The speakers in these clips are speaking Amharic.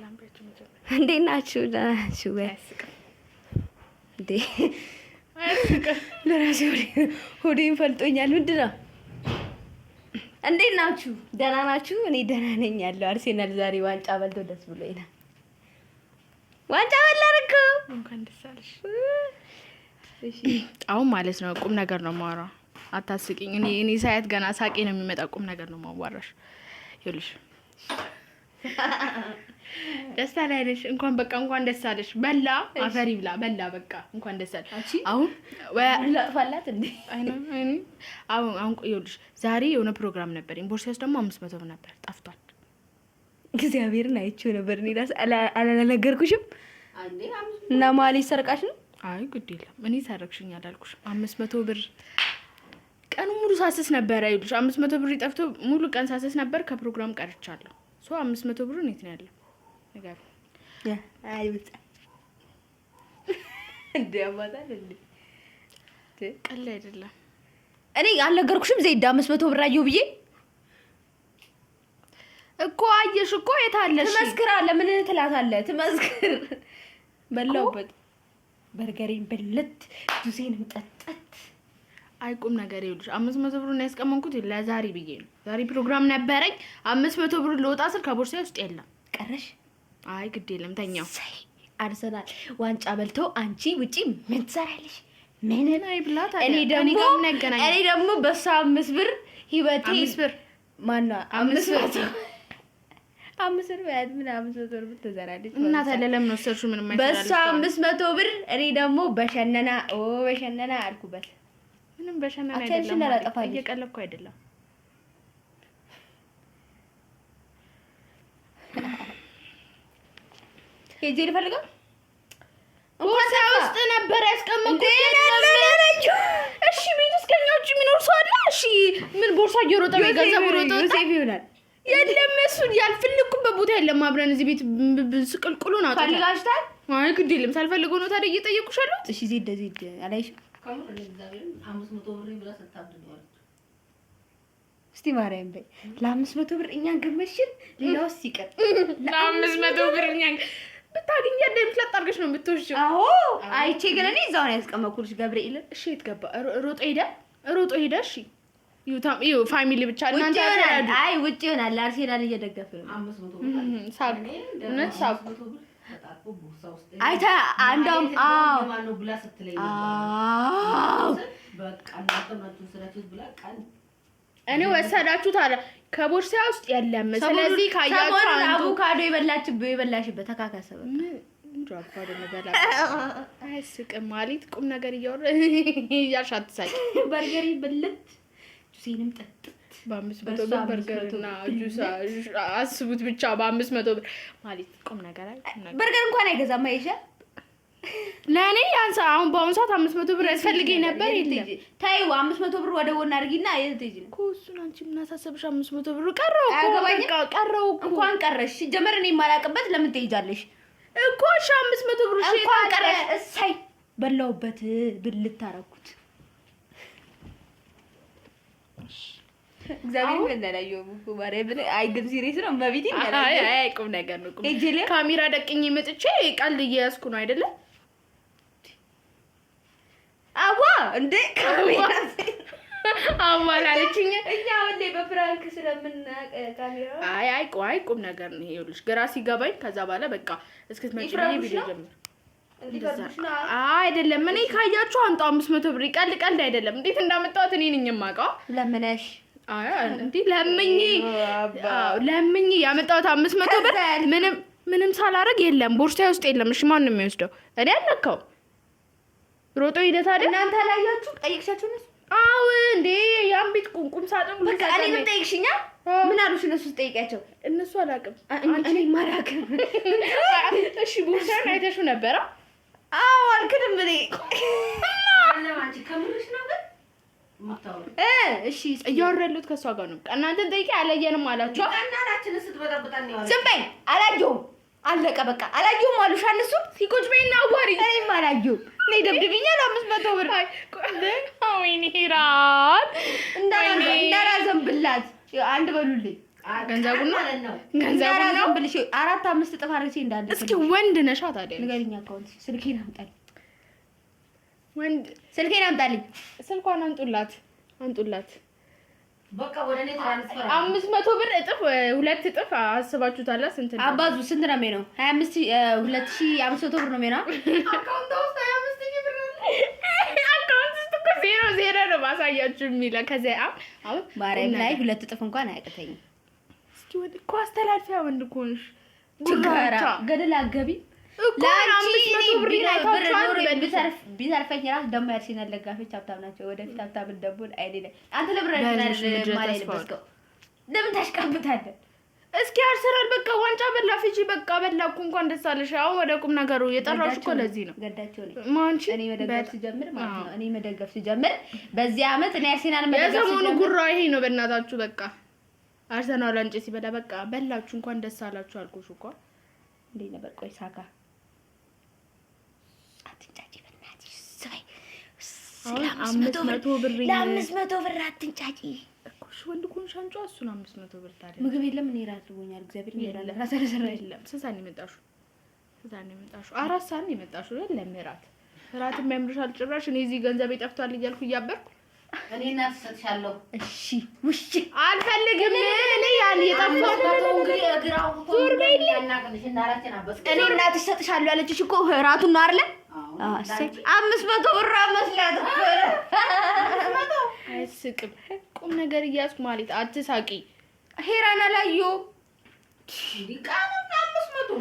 ሰላም በያቸው መጀመሪያ። እንዴት ናችሁ? ደህና ናችሁ ወይ? አያስቅም። እንዴ አያስቅም። ለራሴ ሆዴን ፈልጦኛል። ምንድን ነው? እንዴት ናችሁ? ደህና ናችሁ? እኔ ደህና ነኝ ያለው አርሴናል ዛሬ ዋንጫ በልቶ ደስ ብሎኛል። ዋንጫ በላን እኮ። እንኳን ደስ አለሽ። አሁን ማለት ነው ቁም ነገር ነው የማወራው። አታስቂኝ። እኔ ሳያት ገና ሳቄ ነው የሚመጣ። ቁም ነገር ነው የማዋራሽ። ይኸውልሽ ደስታ ላይ ነሽ። እንኳን በቃ እንኳን ደስ አለሽ። በላ አፈሪ ብላ በላ በቃ እንኳን ደስ አለሽ። አንቺ አሁን ላጥፋላት እንዴ? አሁን አሁን ይኸውልሽ ዛሬ የሆነ ፕሮግራም ነበር። ቦርሳዬ ውስጥ ደግሞ 500 ብር ነበር፣ ጠፍቷል። እግዚአብሔርን አይቼው ነበር። እኔ እራሱ አላነገርኩሽም እና መሀል ሰርቃሽ ነው። አይ ግድ የለም እኔ ሰረቅሽኝ አላልኩሽም። 500 ብር ቀኑ ሙሉ ሳስስ ነበረ። ይኸውልሽ 500 ብር ጠፍቶ ሙሉ ቀን ሳስስ ነበር። ከፕሮግራም ቀርቻለሁ። So 500 ብሩ የት ነው ያለው? ንገሪኝ። አይ ብቻ እንዴ ያማታል እንዴ? ቀልድ አይደለም። እኔ አልነገርኩሽም? ዘይድ 500 ብር አየሁ ብዬ እኮ አየሽ እኮ የት አለሽ? ትመስክር አለ። ምን ትላታለህ? ትመስክር። በላሁበት በርገሬን በለት ጁሴንም ጠጠት። አይ ቁም ነገር ይኸውልሽ 500 ብሩን ያስቀመጥኩት ለዛሬ ብዬ ነው። ዛሬ ፕሮግራም ነበረኝ። 500 ብሩ ልወጣ ስል ከቦርሳዬ ውስጥ የለም። ቀረሽ። አይ ግድ የለም ተኛው። ሰይ አርሰናል ዋንጫ በልቶ አንቺ ውጪ ምን ትሰራለሽ? ምንም። አይ ብላ ታዲያ እኔ ከእኔ ደግሞ ጋር ምን ያገናኛል? እኔ ደግሞ በሷ 5 ብር ህይወቴ 5 ብር ማነው 5 ብር 5 ብር በያት ምን 500 ብር ትዘራለች? እና ታዲያ ለምን ወሰድሽው? ምንም በሷ አይሰራልሽ። 500 ብር እኔ ደግሞ በሸነና ኦ በሸነና አልኩበት። ምንም በሸነና attention አይደለም ማለት አላጠፋልሽ። እየቀለድኩ አይደለም። ሄጄ ልፈልገው ቦርሳ ውስጥ ነበር ያስቀመጥኩት። እንዴ እሺ ቤት ውስጥ ከኛ ውጭ የሚኖር ሰው አለ? እሺ ምን ቦርሳ እየሮጠ ነው ገንዘቡ ሮጠ ወጣ? ዮሴፍ ይሆናል። የለም እሱን ያልፈለኩበት ቦታ የለም። አብረን እዚህ ቤት ስቅልቅሉን አውጥተን ፈልጋችሁታል? አይ ግድ የለም ሳልፈልገው ነው ታዲያ እየጠየኩሽ ያለሁት። እሺ ዜድ ዜድ አላይሽም? 500 ብር ብላ ስታብድ ነው ያለችው። እስቲ ማርያም በይ ለ500 ብር እኛን ገመሽን፣ ሌላውስ ይቀር። ለ500 ብር እኛን ብታገኝ እንደምትለጥ አድርገሽ ነው የምትወስጂው። አዎ አይቼ ግን እኔ እዛው ነው ያስቀመጥኩልሽ ገብርኤልን። እሺ የት ገባ? ሮጦ ሄደ፣ ሮጦ ሄደ። እሺ ይኸው ይኸው family ብቻ ውጭ እናንተ ይሆናል። አትረዱ። አይ ውጭ ይሆናል። አርሴናል እየደገፈ ነው። 500 ብር ሳቁ፣ እውነት ሳቁ። 500 ብር ተጣጥፎ ቦርሳ ውስጥ አይታ አንዷም አዎ ማነው ብላ ስትለኝ ነበር። አዎ በቃ እናንተ ናችሁ ወሰዳችሁት ብላ ቀን እኔ ወሰዳችሁት አለ ከቦርሳ ውስጥ የለም። ስለዚህ ካያችሁ ሰሞኑን አንዱ አቮካዶ የበላችበት የበላሽበት ተካካሰ በቃ። ምን እንጃ አቮካዶ መበላ አያስቅም። ማለት ቁም ነገር እያወራ እያልሽ አትሳቂ። በርገሪ በለት ጁሴንም ጠጥት በ500 በእሷ ብር በርገር 500 እና ጁስ አስቡት ብቻ በ500 ብር ማለት ቁም ነገር አይ ቁም ነገር በርገር እንኳን አይገዛም። አይሻ ለእኔ ያንሳ። አሁን በአሁኑ ሰዓት 500 ብር ያስፈልገኝ ነበር። የለም ተይው፣ 500 ብር ወደ ጎን አድርጊና የት ትሄጂ ነው? እኮ እሱን አንቺ ምን አሳሰብሽ? 500 ብሩ ቀረው እኮ አያገባኝም። በቃ ቀረው እኮ እንኳን ቀረሽ። ሲጀመር እኔ የማላውቅበት ለምን ትሄጃለሽ? እኮ እሺ 500 ብሩ እሺ እንኳን የት አለ? ቀረሽ። እሰይ በላውበት ብልት አደረኩት። እግዚአብሔር ምን አላየሁም እኮ ማርያምን። አይ ግን serious ነው መቤቴ። አይ አይ ቁም ነገር ነው። ቁም ሄጄ ልየው? ካሜራ ደቅኜ መጥቼ ቀልድ እየያዝኩ ነው አይደለ? አዋ እንዴ ካሜራ አዋላለችኝ። እኛ አሁን ላይ በ prank ስለምናውቅ ካሜራ አይ አይ ቆይ ቁም ነገር ነው። ይኸውልሽ ግራ ሲገባኝ ከዛ በኋላ በቃ እስክትመጪ ብዬ ይፍረዱሽ ቪዲዮ ነው? ጀምር። እንዲፈርዱሽ ነው። አይ አይደለም፣ እኔ ካያችሁ አንጣው 500 ብር ቀልድ ቀልድ አይደለም። እንዴት እንዳመጣሁት እኔ ነኝ የማውቀው። ለምነሽ አይ እንዴ ለምኜ አዎ ለምኜ ያመጣሁት 500 ብር ምንም ምንም ሳላረግ የለም፣ ቦርሳዬ ውስጥ የለም። እሺ ማን ነው የሚወስደው? እኔ አልነካውም። ሮጦ ሄደ ታዲያ። እናንተ አላያችሁ? ጠይቅሻችሁ እነሱ? አዎ እንዴ ያን ቤት ቁም ሳጥን ሁሉ በቃ እኔንም ጠይቅሽኛ። ምን አሉሽ እነሱ ስጠይቂያቸው? እነሱ አላውቅም። እኔ ማራክም። እሺ ቦርሳዬን አይተሽው ነበረ? አዎ አልክድም እኔ። አንቺ ከምርሽ ነው ግን የምታወሪው? እሺ እያወራሁ ያለሁት ከእሷ ጋር ነው። በቃ እናንተን ጠይቄ አላየንም አላችሁ። ቀናናችንን ስትበጠብጠን ነው ያለችው። ዝም በይ። አላየሁም። አለቀ በቃ አላየሁም አሉሽ እነሱ። ቁጭ በይና አዋሪ። እኔም አላየሁም። እኔ ደብድብኛል 500 ብር ወይኔ ሂራን እንዳላዘንብላት አንድ በሉልኝ። ገንዘቡን ነው ማለት ነው። ገንዘቡን ነው። ብልሽ 4-5 እጥፍ አድርጌ እንዳለ እስኪ ወንድ ነሻ ታዲያ? ንገሪኝ። Account ስልኬን አምጣልኝ። ወንድ ስልኬን አምጣልኝ። ስልኳን አንጡላት፣ አንጡላት። በቃ ወደ እኔ transfer 500 ብር እጥፍ 2 እጥፍ አስባችሁታላ? ስንት ነው? አባዙ ስንት ነው የሚሆነው? 25 2500 ብር ነው የሚሆነው። Account ውስጥ 25,000 ብር አለ። Account ውስጥ እኮ 0 0 ነው ማሳያችሁ የሚለው። ከዚያ አሁን ማርያም ላይ 2 እጥፍ እንኳን አያቅተኝም። እስኪ ወንድ እኮ አስተላልፊያ ወንድ እኮ ነሽ። ችጋራ ገደል አገቢ እኮ 500 ብር አይታችኋል። ቢተርፈኝ እራሱ ደግሞ የአርሴናል ደጋፊዎች ሀብታም ናቸው። ወደፊት ሀብታም እንደምሆን አይኔ ላይ አንተ ለምን አርሴናል ማሊያ የለበስከው? ለምን ታሽቃብጣለህ? እስኪ አርሰናል በቃ ዋንጫ በላ፣ ፊጂ በቃ በላ እኮ እንኳን ደስ አለሽ። አሁን ወደ ቁም ነገሩ የጠራሁሽ እኮ ለዚህ ነው። ገዳቸው ነኝ ማንቺ እኔ መደገፍ ስጀምር ማለት ነው። እኔ መደገፍ ስጀምር በዚህ አመት እኔ አርሴናል መደገፍ የሰሞኑ ስጀምር ጉራ ይሄ ነው። በእናታችሁ በቃ አርሰናል ዋንጫ ሲበላ በቃ በላችሁ፣ እንኳን ደስ አላችሁ አልኩሽ እኮ። እንዴት ነበር? ቆይ ሳካ አትንጫጪ በእናትሽ ስበይ። አሁን 500 ብር ለ500 ብር አትንጫጪ እኮ። እሺ ወንድ እኮ ነሽ፣ አንቺ እሱን 500 ብር ታዲያ ምግብ የለም። እኔ እራት ርቦኛል። እግዚአብሔር ይሄዳል። ራስ አልሰራ የለም። ስንት ሰዓት ነው የመጣሽው? ስንት ሰዓት ነው የመጣሽው? 4 ሰዓት ነው የመጣሽው። የለም እራት እራት የሚያምርሻል ጭራሽ። እኔ እዚህ ገንዘቤ ጠፍቷል እያልኩ እያበርኩ እኔ እናት እሰጥሻለሁ። እሺ ውሽ አልፈልግም። እኔ ያን የጠፋው እንግዲህ እግር አውጥቶ ያናቅልሽ እና አራቴን አበስኩ። እኔ እናትሽ እሰጥሻለሁ ያለችሽ እኮ እራቱን ነው አይደለ? እሰይ 500 ብር መስላት እኮ ነው። አያስቅም። ቁም ነገር እያዝኩ ማለት አትሳቂ። ሄራን አላየሁም። 500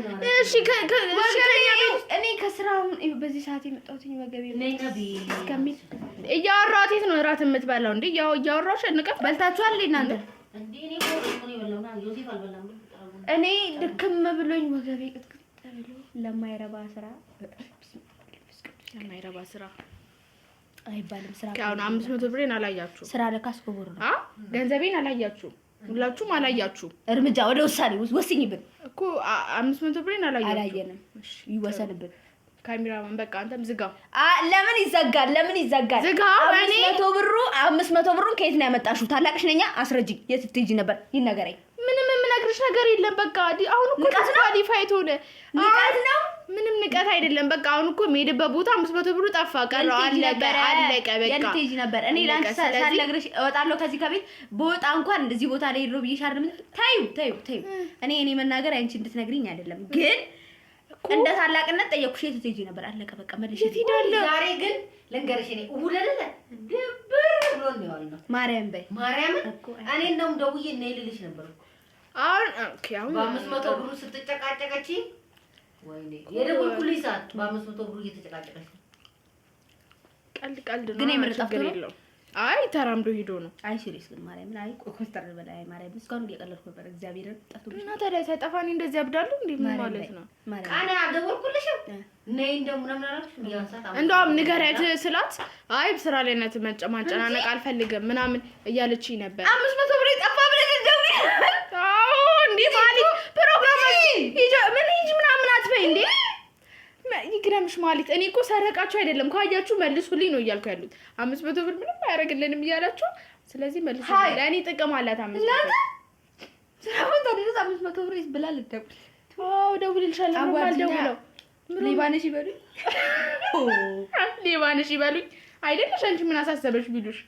ነው። እሺ ከኛ ቤት እኔ ከስራ አሁን በዚህ ሰዓት የመጣሁት ወገቤ እስከሚል እያወራኋት የት ነው እራት የምትበላው እንዴ? እያወራሁሽ ንቀት በልታችኋል እናንተ? እንዴ እኔ እኮ ነው የበላው፣ ዮሴፍ አልበላም። እኔ ድክም ብሎኝ ወገቤ ቅጥቅጥ ብሎ ለማይረባ ስራ ለማይረባ ስራ አይባልም። ስራ አሁን 500 ብሬን አላያችሁም። ስራ ለካስ ክቡር ነው። ገንዘቤን አላያችሁም። ሁላችሁም አላያችሁም። እርምጃ ወደ ውሳኔ ወስኝብን እኮ 500 ብሬን አላያችሁም። አላየንም። ይወሰንብን። ካሜራማን በቃ አንተም ዝጋው። ለምን ይዘጋል? ለምን ይዘጋል? ዝጋው። 500 ብሩ 500 ብሩን ከየት ነው ያመጣሽው? ታላቅሽ ነኛ፣ አስረጅኝ። የት ትሄጂ ነበር? ይነገረኝ። ምንም የምነግርሽ ነገር የለም። በቃ አሁን እኮ ንቀት ነው? Qualified ሆነ። ንቀት ነው? ምንም ንቀት አይደለም። በቃ አሁን እኮ የምሄድበት ቦታ 500 ብሩ ጠፋ፣ ቀረ፣ አለቀ፣ አለቀ። በቃ የት ትሄጂ ነበር? እኔ ላንቺ ሳልነግርሽ እወጣለሁ ከዚህ ከቤት በወጣ እንኳን እዚህ ቦታ ላይ ሄድሮ ብዬሽ አይደለም። ተይው ተይው ተይው። እኔ መናገር አንቺ እንድትነግሪኝ አይደለም፣ ግን እንደ ታላቅነት ጠየቅኩሽ። የት ትሄጂ ነበር? አለቀ በቃ መልሽ። የት ሄዳለሁ? ዛሬ ግን ልንገርሽ፣ እኔ እሑድ አይደለ ድብር ብሎ ነው የዋልነው። ማርያም በይ ማርያምን እኔ እንደውም ደውዬ ነይ ልልሽ ነበር እኮ አሁን okay፣ አሁን በ500 ብሩ ስትጨቃጨቀች፣ ወይኔ የደወልኩልሽ ሰዓት በ500 ብሩ እየተጨቃጨቀች ነው። ቀልድ ቀልድ ነው ግን የምር ጠፍቶ ችግር ነው? የለውም። አይ ተራምዶ ሄዶ ነው። አይ serious ግን ማርያምን፣ አይ ኮስተር በላይ ማርያምን፣ እስካሁን እየቀለድኩ ነበር። እግዚአብሔርን ጠፍቶብሽ እና ታዲያ ሳይጠፋ እኔ እንደዚህ አብዳለሁ እንዴ? ምን ማለት ነው? ማርያም ቃና አልደወልኩልሽም ነይ እንደው ምናምን አላልኩሽም? ያን ሰዓት እንደውም ንገሪያት ስላት አይ ስራ ላይ ናት፣ ማጨናነቅ አልፈልግም ምናምን እያለችኝ ነበር። 500 ብር ጠፋ ብለሽ ደውይ። አዎ እንዴ ማለት ፕሮግራም ሂጂ ምን ሂጂ ምናምን አትበይ እንዴ። ይግረምሽ ማለት እኔ እኮ ሰረቃችሁ አይደለም ካያችሁ መልሱልኝ ነው እያልኩ ያሉት። 500 ብር ምንም አያደርግልንም እያላችሁ፣ ስለዚህ መልሱልኝ። ለእኔ ጥቅም አላት 500 ብር። ስራ ቦታ ድረስ 500 ብር ብላ ልደውል። አዎ እደውልልሻለሁ። ምንም አልደውለው። ሌባ ነሽ ይበሉኝ። ሌባ ነሽ ይበሉኝ አይደለሽ? አንቺ ምን አሳሰበሽ ቢሉሽ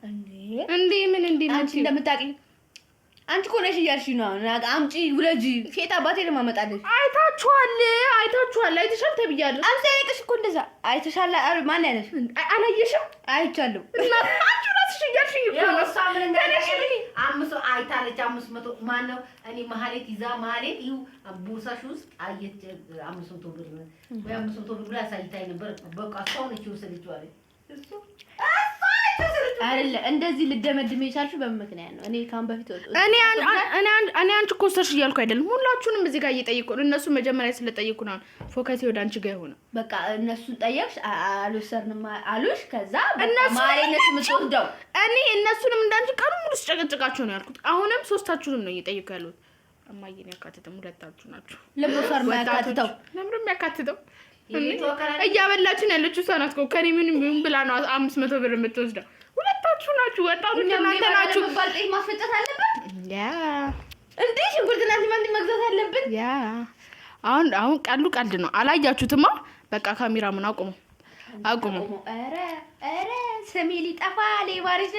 እንዴ እንዴ ምን እንዴ አንቺ እንደምታውቂኝ አንቺ እኮ ነሽ እያልሽ ነው። አሁን አምጪ ውለጂ ሴት አባቴ ነው የማመጣልሽ። አይታችኋል፣ አይታችኋል፣ አይተሻል ተብያለሁ። አንቺ አይቅሽ እኮ እንደዛ አይተሻል። ማን ያለሽ? አላየሽም? አይቻለሁ። እና አንቺ እራስሽ እያልሽኝ እኮ ነው። እሷ ምን እንዳለች 500 አይታለች። 500 ማነው? እኔ መሀሌት ይዛ መሀሌት ይኸው ቦርሳሽ ውስጥ አየች 500 ብር ወይ 500 ብር ብላ አሳይታኝ ነበር። በቃ እሷ ነች የወሰደችው አለች። እሷ ነች የወሰደችው። አይደለ እንደዚህ ልደመድም የቻልሽው በምን ምክንያት ነው? እኔ ካሁን በፊት እኔ እኔ አንቺ እኮ ወሰድሽ እያልኩ አይደለም። ሁላችሁንም እዚህ ጋር እየጠየኩ ነው። እነሱ መጀመሪያ ስለጠየኩ ነው focus ኤ ወደ አንቺ ጋር የሆነው። በቃ እነሱን ጠየቅሽ፣ አልወሰድንም አሉሽ። ከዛ እነሱ ማሪነሽ የምትወስደው እኔ እነሱንም እንዳንቺ ቀኑን ሙሉ ስጨቀጭቃቸው ነው ያልኩት። አሁንም ሶስታችሁንም ነው እየጠየኩ ያሉት። እማዬን ያካትትም ሁለታችሁ ናችሁ። ለምን የሚያካትተው? ለምን የሚያካትተው? እያበላችን ያለችው እሷ ናት እኮ። ከእኔ ምን ምን ብላ ነው 500 ብር የምትወስደው? ሁለታችሁ ናችሁ፣ ወጣቶች እናንተ ናችሁ። ማስፈጨት አለበት። Yeah. እንዴ ሽንኩርትና ቲማቲም መግዛት አለብን። Yeah, አሁን አሁን ቀሉ ቀልድ ነው። አላያችሁትማ። በቃ ካሜራ ምን አቁሙ አቁሙ። ኧረ ኧረ ስሜ ሊጠፋ ሌባ ነሽ።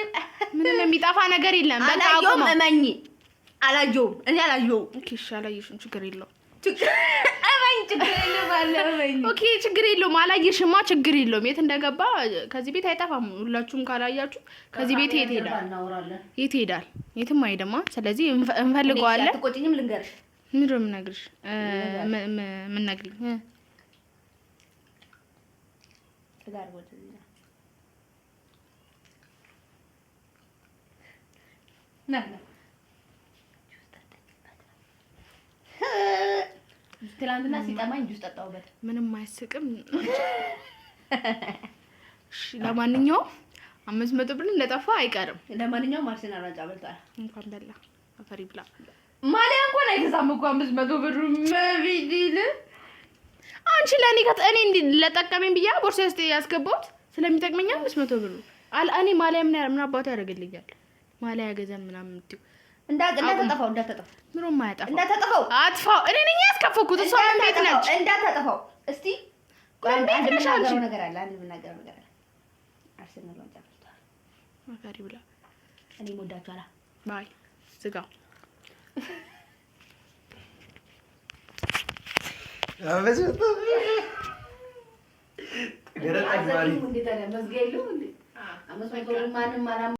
ምንም የሚጠፋ ነገር የለም። በቃ አላየሁም፣ አቁሙ። እመኚ አላየሁም። እኔ አላየሁም። Okay እሺ፣ አላየሽም፣ ችግር የለውም። እመኝ፣ ችግር የለውም አለ እመኝ። Okay ችግር የለውም። አላየሽማ፣ ችግር የለውም። የት እንደገባ ከዚህ ቤት አይጠፋም። ሁላችሁም ካላያችሁ ከዚህ ቤት የት ሄዳል? እናወራለን። የት ሄዳል? የትም አይሄድማ። ስለዚህ እንፈልገዋለን። አትቆጭኝም? ልንገርሽ። ምንድን ነው የምነግርሽ? የምነግሪኝ ጋር ወደዚህ ና ና ና። ትናንትና ሲጠማኝ ጁስ ጠጣሁበት። ምንም አያስቅም። እሺ ለማንኛውም 500 ብር እንደጠፋ አይቀርም። ለማንኛውም አርሴናል ዋንጫ በልቷል። እንኳን በላ አፈሪ ብላ። ማሊያ እንኳን አይገዛም እኮ 500 ብሩ መቢዲል። አንቺ ለእኔ እኔ እንዲ ለጠቀመኝ ብያ ቦርሳ ውስጥ ያስገባሁት ስለሚጠቅመኝ 500 ብሩ አል እኔ ማሊያ ምን አባቱ ያደርግልኛል? ማሊያ ገዛም ምናምን የምትይው እንዳታጠፋው እንዳታጠፋው ምንም አያጠፋው። እንዳታጠፋው። አጥፋው። እኔ ነኝ ያስከፈኩት። እሷ ምን ቤት ነች? እንዳታጠፋው። እስቲ ምን ቤት አንድ ነሽ አንቺ? የምናገረው ነገር አለ። አንድ የምናገረው ነገር አለ። አርሴናል ዋንጫ በልቷል። አፈሪ ብላ። እኔም ወዳችኋለሁ። Bye ዝጋው። 500 ገረጣ አዘጊም እንዴ ታዲያ መዝጊያ የለውም እንዴ? 500 ብር ማንም አላመ